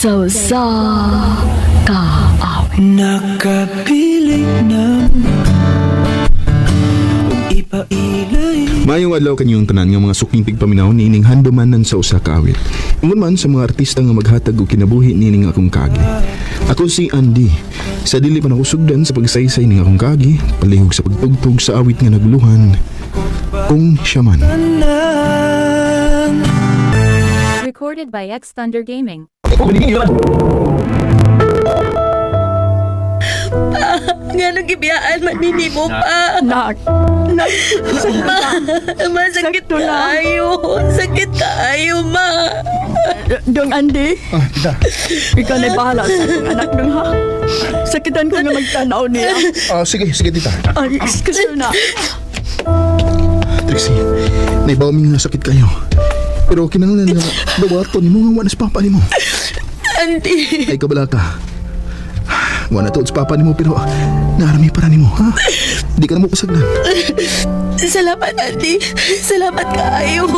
Sa usa ka awit. Nakabiling na Ipailay. Maayong adlaw kanyong tanan nga mga suking tigpaminaw niining handumanan sa usa ka awit. Ingon man sa mga artista nga maghatag og kinabuhi niining akong kaagi. Ako si Andy. Sa dili pa nako sugdan sa pagsaysay ning akong kaagi, palihog sa pagtugtog sa awit nga naguluhan kung siya man. Recorded by X Thunder Gaming. Nga nang gibiyaan man ni mo pa. Nak, nak, Ma, ma, sakit Sakto lang. kaayo. Sakit kaayo, ma. Dong Andy, Ah, tita. ikaw na bahala sa akong anak dong ha. Sakitan ko nga magtanaw niya. Ah, sige, sige tita. Ay, excuse na. Trixie, naibaw mi nga sakit kayo. Pero kinahanglan nga dawaton nimo nga wa na sa papa nimo. Andy, Ay kabala ka. Wa na tuod sa papa nimo pero naarami para nimo, ha? Di ka na mo kasagdan. salamat, Andy. Salamat kaayo.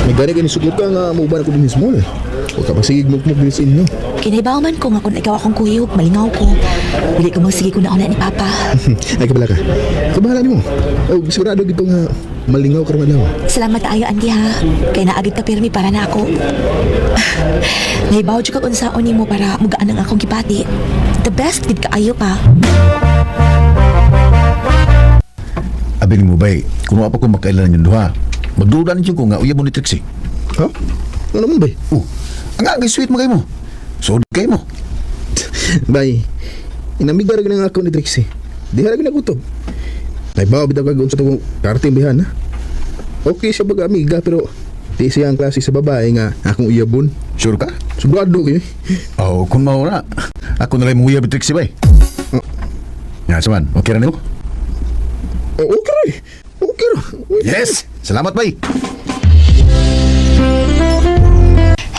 May gani ka ni sugot ka nga mauban ako din small. Huwag ka pasigig mukmuk din sa inyo. Kinaibaw man ko nga kung ikaw akong kuyog, malingaw ko. Dili ko magsige ko na una ni Papa. Ay kabala ka. Kabahala nimo. Oh, sigurado gito nga malingaw ka ron adlaw. Salamat ayo, Andy, ha. Kay naagid ka pirmi para na ako. Naibaw jud kag unsaon nimo para mugaan ang akong gibati. The best gid kaayo pa. Abi nimo bay, kung wa pa ko makailan yung duha. Magduda ninyo ko nga uyab mo ni Trixie. Ha? Ano man bay? Oh, ang agay sweet mo kay mo. So kay mo. Bay. Inamiga ra gyud ang ako ni Trixie. Di ra gyud nagutob. Naibaw bitaw kag unsa tong karte bihan ha. Okay siya baga amiga pero di siya ang klase sa babae nga akong uyabon. Sure ka? Sigurado kayo. Oh, kung mao na. Ako na lang mong uyab ni Trixie bay. Nga saman, okay ra nimo? Oh, okay ra eh. Okay ra. Uy, Yes! Salamat bay.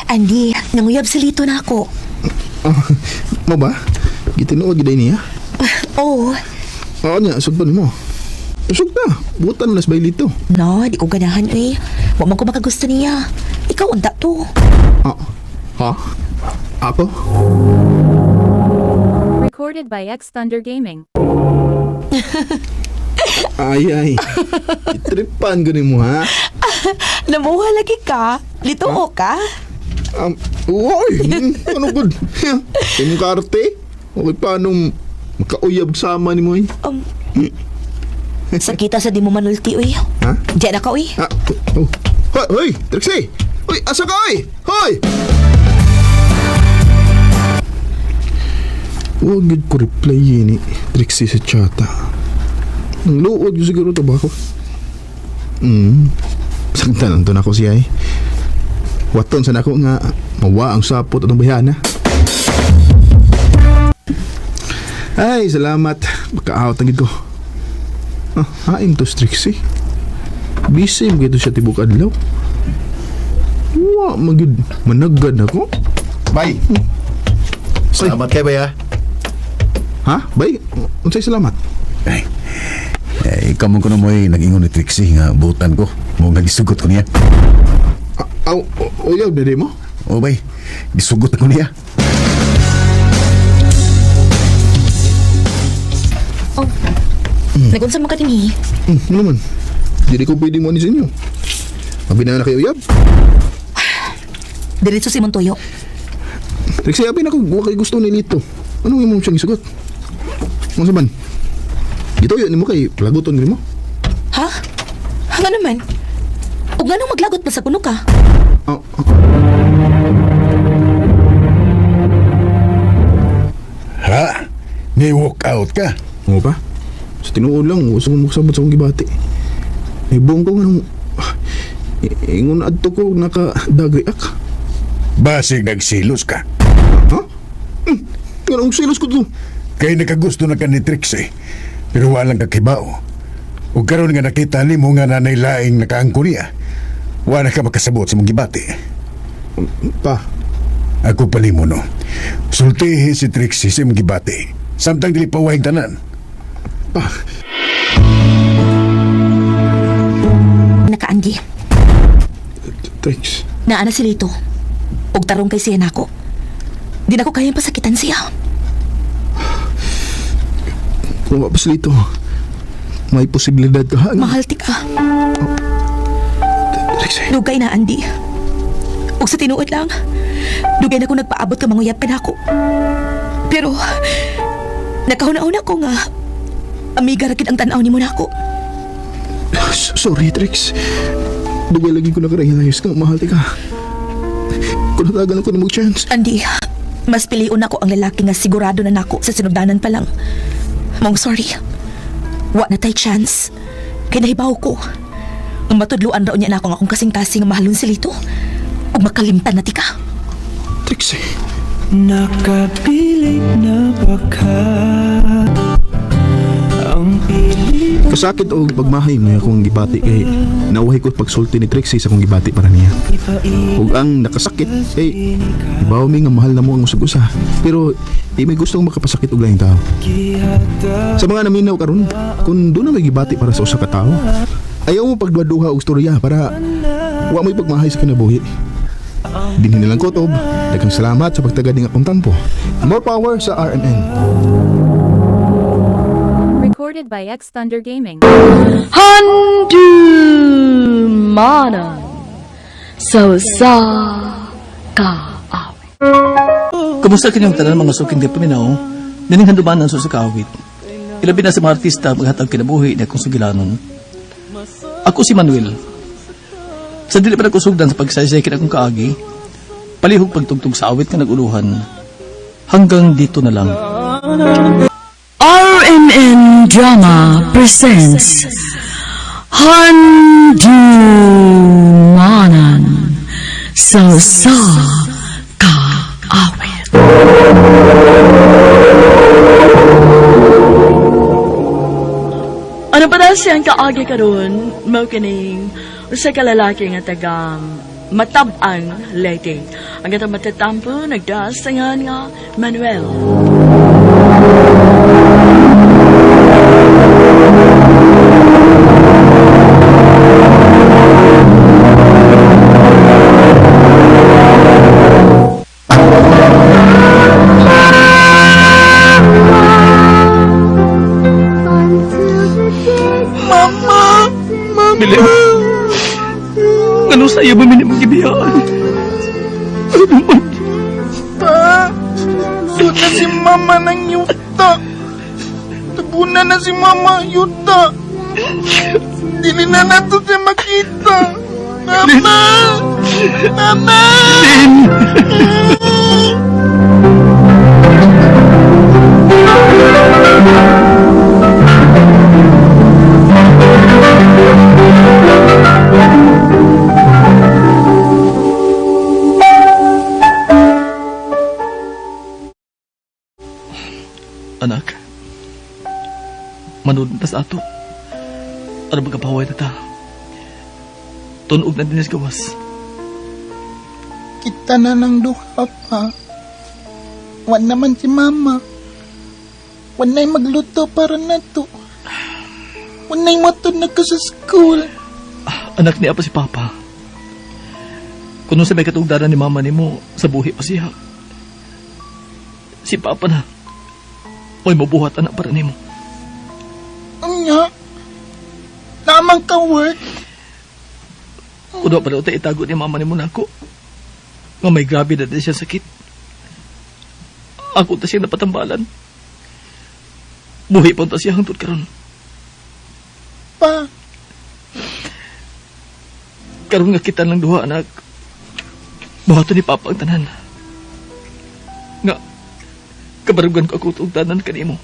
Andy, nanguyab sa lito na ako. Ah, mo ba? Gitinuod gid niya. Oh, Oo niya, sugdan mo. Sugda. Butan mo na sa baylito. no, di ko ganahan eh. Wa man ko makagusto niya. Ikaw unta to. Ah, ha? Ako? Recorded by X Thunder Gaming. Ay, ay. Itripan ko nimo ha. Namuha lagi ka. Lito o ka? Uy, ano good? Imong karte? Okay, paano makauyab sama ni mo eh? Sakita sa di mo manulti uy. Ha? Diyan na ka uy. Ah, oh. Hoy, hoy, Trixie! Hoy, asa ka, oy? Hoy! Huwag gid ko reply yun eh, Trixie sa chata. Ang luod yun siguro to ba ako? Saktan to na ako siya eh. Waton sa nako nga mawa ang sapot atong bayana. Ay, salamat. Maka-out ang gid ko. Ah, hain to si Trixie. Busy mo siya tibok adlaw. Wa magyud managad ako. Bay. Salamat kay bay ha. Ha? Bay, unsay salamat? Ay. Eh, ikaw mo ko na mo'y nag-ingon ni Trixie nga butan ko. Mo nga gisugot ko niya. Ah, aw, uyaw na di mo? Oh bay, gisugot ko niya. Oh. Nagunsa mo ka dinhi? Ano man? Dili ko pwede mo ni sa inyo. Mabina na kayo uyab. Diretso si Montoyo. Trixie, abi na ko, wa kay gusto ni Lito. Anong imong siyang isugot? Unsa man? Gituyo nimo kay laguton nimo. Ha? Nga naman. Ug nganong maglagot pa sa kuno ka? Ah, ah, Ha? Ni walk out ka? mo pa? Sa tinuod lang, gusto kong magsabot sa akong gibati. May buong ko nga nung... Ingon adto ko naka-dagriak. Basig nagsilos ka. Ha? Ganong silos ko to. Kay nakagusto na ka ni Trixie, pero walang kakibao. Ug karon nga nakita nimo nga nanay laing nakaangko niya, wala ka makasabot sa mong gibati. Pa, Ako pa nimo no. Sultihi si Trixie sa imong gibati. Samtang dili pa wahing tanan. pa. Nakaandi. Trix. Naa na si Lito. Og tarong kay siya nako. Di na ko kayang pasakitan siya. Kung wa pa si Lito, may posibilidad ka ha? Mahal ti ka. Trixie. Dugay na, Andy. Og sa tinuod lang, dugay na ko nagpaabot ka manguyab ka nako. Pero, nakahuna-una ko nga, amiga ra gid ang tan-aw nimo nako. Sorry, Trix. Dugay lagi ko nakarealize nga mahal ti ka. Kung natagan ako ng chance. Andy, mas piliun ako ang lalaki nga sigurado na nako sa sinugdanan pa lang. Mong sorry. Wa na tay chance. Kay nahibaw ko. Ang matudluan raw niya nako nga akong kasing-kasing nga mahalon si Lito. Ug makalimtan na ti ka. Trixie. Nakapilit na baka ang pilit. Kasakit og pagmahay mo akong gibati kay nauhay ko pagsulti ni Trixie sa akong gibati para niya. Ug ang nakasakit kay ibaw mi nga mahal na mo ang usag-usa. Pero di may gustong makapasakit og laing tao. Sa mga naminaw karon, kung doon na may gibati para sa usa ka tawo, ayaw mo pagduha-duha og storya para wa mo'y pagmahay sa kinabuhi. Dinhi nilang kutob, daghang salamat sa pagtagad ning akong tampo. More power sa RMN. Recorded by X Thunder Gaming. Handumanan so sa kaawit. Kumusta kanyang tanan mga suking di paminaw? Nining handumanan sa kaawit. Ilabi na sa mga artista maghatag kinabuhi ni akong sugilanon. Ako si Manuel. Sa dili pa nagkusugdan sa pagsaysay kin akong kaagi, palihog pagtugtog sa awit nga naguluhan. Hanggang dito na lang. RMN Drama presents Handumanan so sa kaawit. Ano pa daw siyang kaagi karon mo kining usa ka lalaki nga taga Matab-an, Leyte. Ang gatang matatampo nagdasangan nga Manuel. Mama! Mama! Bili. Ano sa iyo ba minimong gibiyaan? Ano man? Pa, suot na si Mama ng yuta. Tabunan na si Mama yuta. Dili na nato siya makita. Mama! Mama! Anak, manood na ta sa ato. Ano magkapaway na ta? Tunog na din sa gawas. Kita na ng duha pa. Wan naman si Mama. Wan na'y magluto para nato. Wan na'y matod na ko sa school. Anak niya pa si Papa. Kuno sa may katugdaran ni Mama nimo sa buhi pa siya. Si Papa na. Oy, mabuhat anak para nimo. Anya, namang ka work. Kuno pa daw itago ni Mama nimo nako. Nga may grabe na din siya sakit. Ako ta siya napatambalan. Buhi pa ta siya hangtod karon. Pa, Karon nga kita lang duha anak. Buhaton ni Papa ang tanan. Nga kabarugan ko ako og tanan kanimo.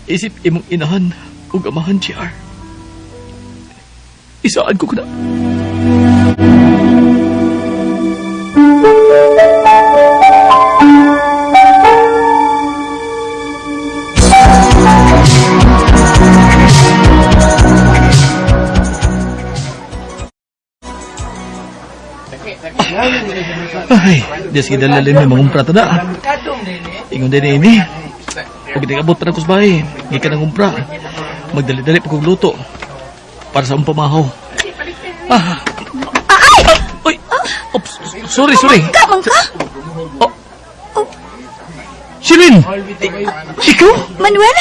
Isip imong inahan ug amahan GR. Isaan ko kuna. Ay, Diyos gidalalin may mga umpra ta na. Ingon din ini. Ug di abot pa na kusbay. Gikan ang umpra. Magdali-dali pa kong luto. Para sa akong pamahaw. Ah. Ay! Uy! Oops! Sorry, sorry. Mangka, mangka! Oh. Shilin! Ikaw? Manuel?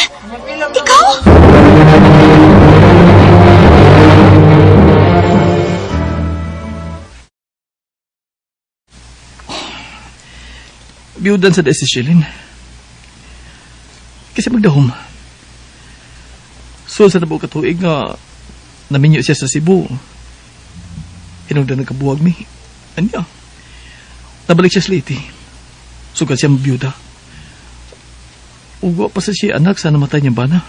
Ikaw? Biyudan sa si Shilin. Kasi magdahom. So sa nabuo katuig nga naminyo siya sa Cebu. Hinungdan nagkabuwag mi. Anya? Nabalik siya sa Leyte. Sugad siya mabiyuda. Ugwa pa sa siya anak sa namatay niyang bana.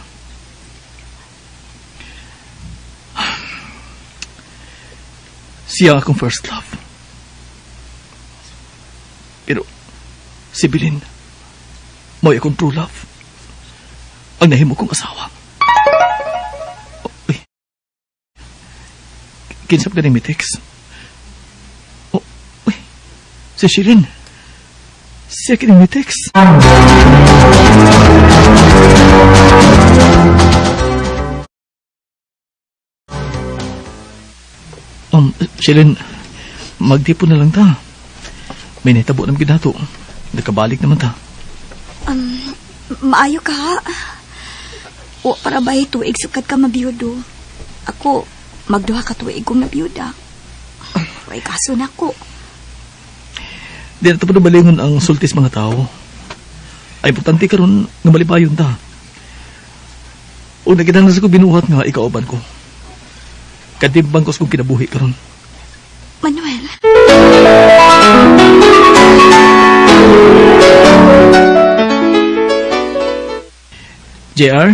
Siya ang akong first love. Pero si Bilin, mo'y akong true love. Ang nahimo kong asawa. Oh, uy. Kinsap ka ni text. Oh, uy. Si Shirin. Siya kining may text. Shirin, magdipo na lang ta. May nahitabo naman ginato. Nakabalik naman ta. Maayo ka ha. O para ba tuig sukad ka mabiyudo? Ako, magduha ka tuig kong nabiyuda. Way kaso na ko. Di na ito pa balingon ang sultis mga tao. Ay, importante karon nga malipayon ta. O nagkinahanglan sa ko binuhat nga ikauban ko. Kadimbang ko sa kong kinabuhi karon. Manuel. JR,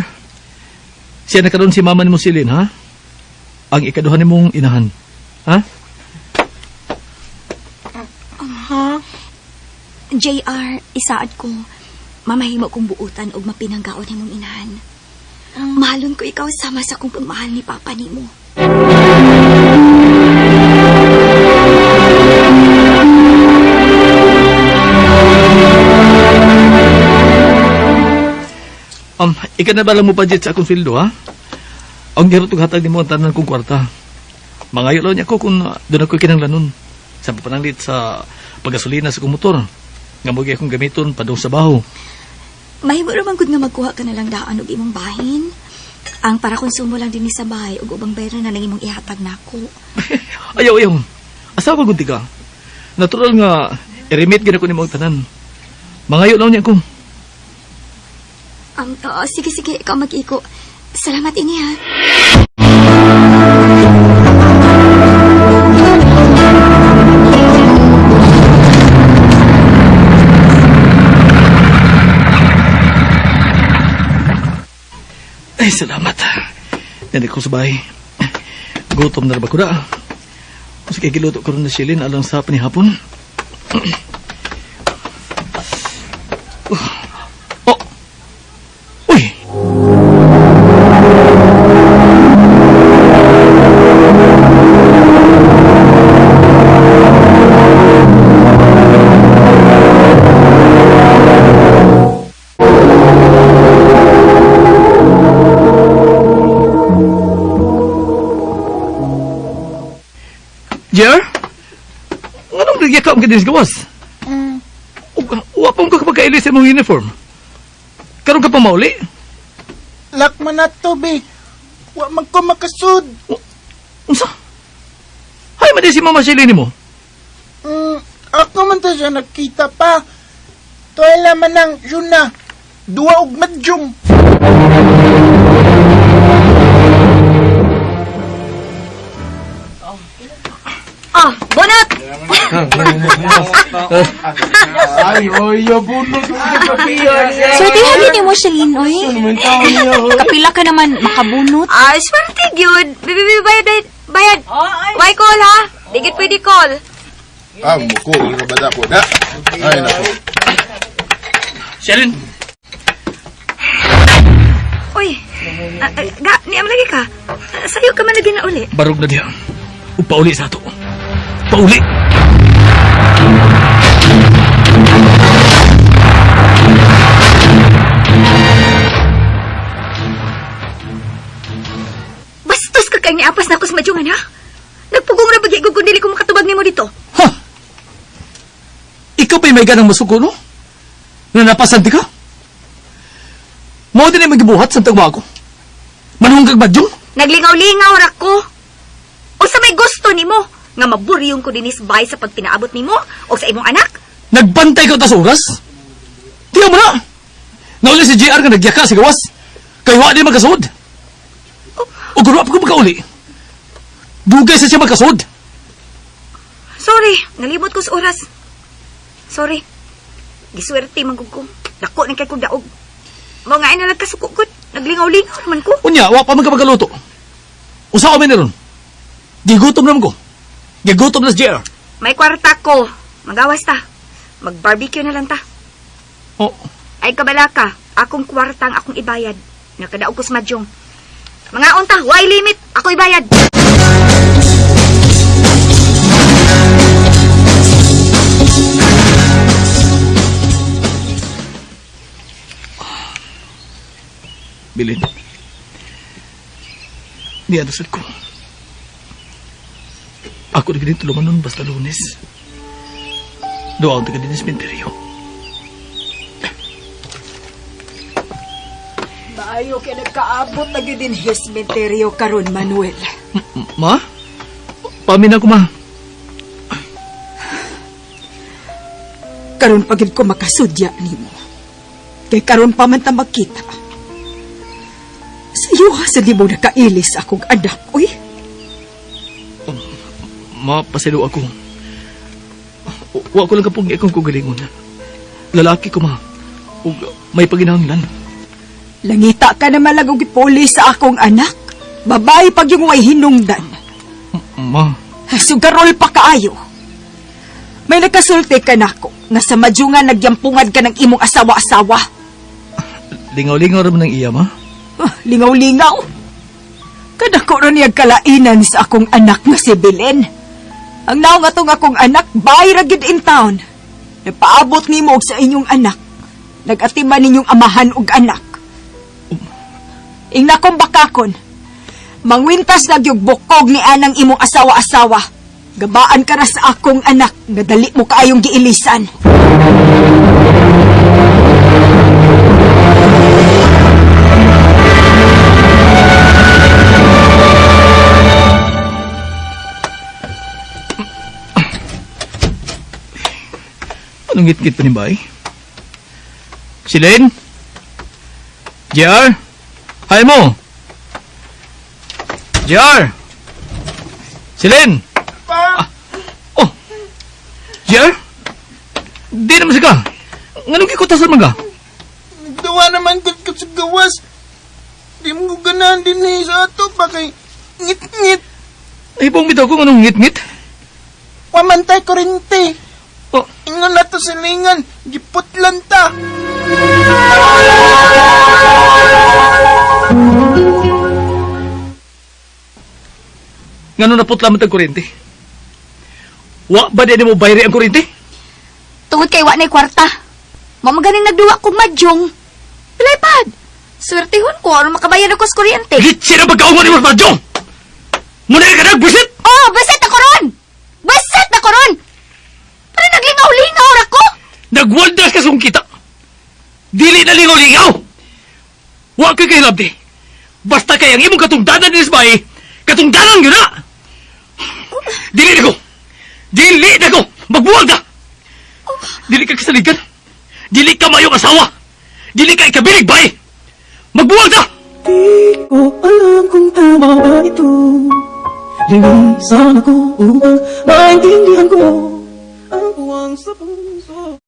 siya na karon si mama nimo Silin, ha? Ang ikaduha nimong inahan. Ha? JR, isaad ko. Mamahimo kong buutan og mapinanggaon nimong inahan. Mahalon ko ikaw sama sa kong pagmahal ni Papa nimo. Ika na ba lang mo budget sa akong sweldo, ha? Ang garo hatag nimo ang tanan kong kwarta. Mangayo lang niya ko kung doon ako kinanglanon. Sa papananglit sa pagasolina sa kong motor. Nga mo akong gamiton padung sa baho. Mahimo ra man gud nga magkuha ka na lang daan og imong bahin. Ang para konsumo lang dinhi sa bahay ug ubang bayran na lang imong ihatag nako. Ayaw, ayaw. Asawa gud ka. Natural nga i-remit gid ako nimo ang tanan. Mangayo lang niya ko. Oo, sige, sige, ikaw mag-iko. Salamat ini ha. Ay, salamat. Nandito ko sa bahay. Gutom na ba ko na? Sige, giluto ko rin na silin alang sa panihapon. Oh! Uy! Jer? Anong nagyaka ang kadis gawas? Wa pa ka pagkailis sa imong uniform. Karon ka pa mauli? Lak man na to, be. Wa man ko makasud. Unsa? Hay man di si Mama Shirley nimo. Ako man to siya nakita pa. Tuwala man ang yun na. Duwa og madyong. Ah, bunot! Ay, oy, bunot. Swerte hagi ni mo, Celine, oy. Kapila ka naman makabunot. Ah, swerte gyud. Bibi, bayad, bayad. Why call, ha? Digit pwede call. Ah, muko, ba ko na? Ay, nako. Sherin! Uy, ga, niam lagi ka. Sayo ka man lagi na uli. Barog na diha. Ug pauli sa ato. Pauli! Way ka nang masuko, no? Nga napasanti ka? Mao din ay magibuhat sa tagwa ako. Manuhong kag badyong? Naglingaw-lingaw ra ko. Unsa may gusto nimo nga maburyong ko dinis bay sa pagpinaabot nimo o sa imong anak? Nagbantay ka tas oras? Tiyo mo na! Nauli si JR nga nagyaka sa gawas. Kay wa di magkasuod. O guro pa ko magkauli. Dugay sa siya magkasuod. Sorry, nalimot ko sa oras. Sorry. Giswerte man gud ko. Dako ni kay kog daog. Mao nga ay nalagkasuko gud. Naglingaw-lingaw naman ko. Unya, wa pa man ka magaluto. Usa ko ron. Gigutom naman ko. Gigutom na si JR. May kwarta ko. Magawas ta. Mag-barbecue na lang ta. Oh. Ay kabala ka. Akong kwarta ang akong ibayad. Nakadaog ko sa madyong. Mga unta, why limit? Ako ibayad. Bilin. Niya nasad ko. Ako na ganito tulungan nun basta Lunes. Doon ako din sa sementeryo. Maayo kay nagkaabot na gyud din sementeryo karon, Manuel. Ma? Pamin ako, ma. Karon pa gyud ko makasudya nimo. Kay karon pa man ta magkita. Sa iyo sa di mo nakailis akong anak, uy. Ma, pasilo ako. Wa ko lang kapag akong kugalingon. Lalaki ko, ma. Ug may paginahanglan. Langita ka naman lang og gipuli sa akong anak. Babae pag yung way hinungdan. Ma. Sugarol pa kaayo. May nakasulti ka nako nga sa madyungan nagyampungad ka ng imong asawa-asawa. Lingaw-lingaw raman ng iya, ma. Ah, lingaw-lingaw. Kadako ron niyag kalainan sa akong anak nga si Belen. Ang naong atong akong anak, bay ra gyud in town. Napaabot nimo og sa inyong anak. Nag-atiman ninyong amahan og anak. Ingna kong bakakon. Mangwintas na gyud bukog ni anang imong asawa-asawa. Gabaan ka ra sa akong anak nga dali mo kaayong giilisan. Anong ngit-ngit pa ni Bay? Silin? JR? Hi mo! JR! Silin! Pa! Ah. Oh! JR? Di naman siya ka. Nganong kikutasan man ka? Nagdawa naman gud ko sa gawas. Di mo ganahan din eh sa ato pa kay ngit-ngit. Nahibong bitaw ko nganong ngit-ngit? Wamantay kurente. Oh. Ingon na to silingan. Giputlan ta. Ngano naputla man tag kuryente? Wa ba di mo bayri ang kuryente? Tungod kay wa na'y kwarta. Mao man ganing nagduwa kog madyong. Pilaypad. Swertehon ko aron makabayad ako sa kuryente. Gitsi na pagkaungon ni mo madyong! Muna ka nagbusit! Oh, basit ako ron! Basit ako ron! Pero naglingaw-lingaw ra ko! Nagwaldas ka sung kita! Dili na lingaw-lingaw! Wa ka kay labdi! Basta kay ang imong katungdanan ni Isbay, katungdanan yun na! Dili na ko! Dili na ko! Magbuwag ka! Dili ka kasaligan! Dili ka mayong asawa! Dili ka ikabilig, bay! Magbuwag ka! Di ko alam kung tama ba ito. Linisan ako upang maintindihan ko ang puwang sa puso.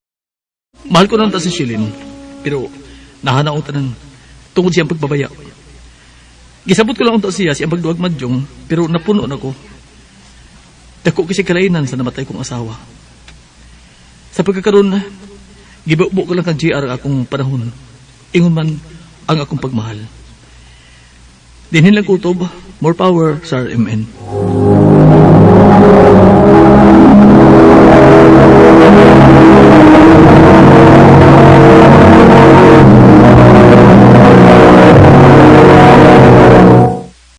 Mahal ko naman ta si Shilin, pero nahana ang tanan tungod siyang pagbabaya. Gisabot ko lang unta siya siyang pagduwag madyong, pero napuno na ko. Dako kasi kalainan sa namatay kong asawa. Sa pagkakaroon, gibubo ko lang kang GR ang akong panahon. Ingon man ang akong pagmahal. Dinhin lang kutob, more power sa RMN.